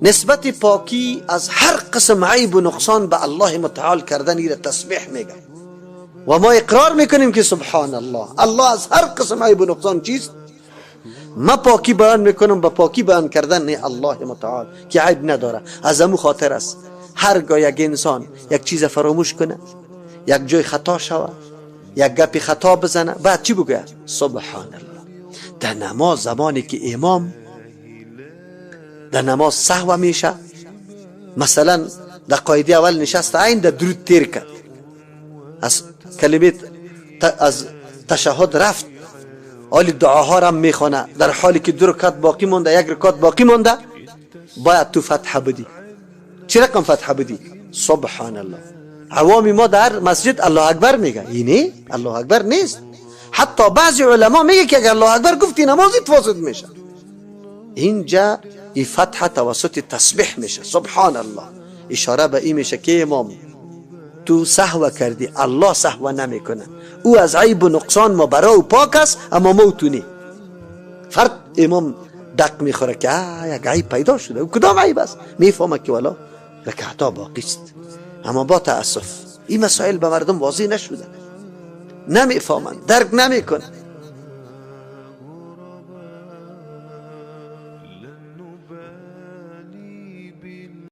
نسبت پاکی از هر قسم عیب و نقصان به الله متعال کردن را تسبیح میگه و ما اقرار میکنیم که سبحان الله، الله از هر قسم عیب و نقصان چیست؟ ما پاکی بیان میکنم به پاکی بیان کردن نه الله متعال که عیب نداره. از امو خاطر است هرگاه یک انسان یک چیز فراموش کنه، یک جای خطا شوه، یک گپی خطا بزنه، بعد چی بگه؟ سبحان الله. در نماز زمانی که امام در نماز سهو میشه، مثلا در قاعده اول نشست عین در درود تیر کرد، از کلمه از تشهد رفت، حالی دعاها را میخوانه، در حالی که دو رکعت باقی مونده، یک رکعت باقی مونده، باید تو فتح بدی. چه رقم فتح بدی؟ سبحان الله. عوام ما در مسجد الله اکبر میگه، اینه الله اکبر نیست. حتی بعضی علما میگه که اگر الله اکبر گفتی نمازت فاسد میشه. اینجا این فتح توسط تسبیح میشه، سبحان الله. اشاره به این میشه که امام تو سهو کردی، الله سهو نمیکنه، او از عیب و نقصان ما برای او پاک است، اما ما تو نی. فرد امام دق میخوره که یک عیب پیدا شده، او کدام عیب است؟ میفهمه که والا رکعتا باقی است. اما با تاسف این مسائل به مردم واضح نشده، نمیفهمند، درک نمیکنن.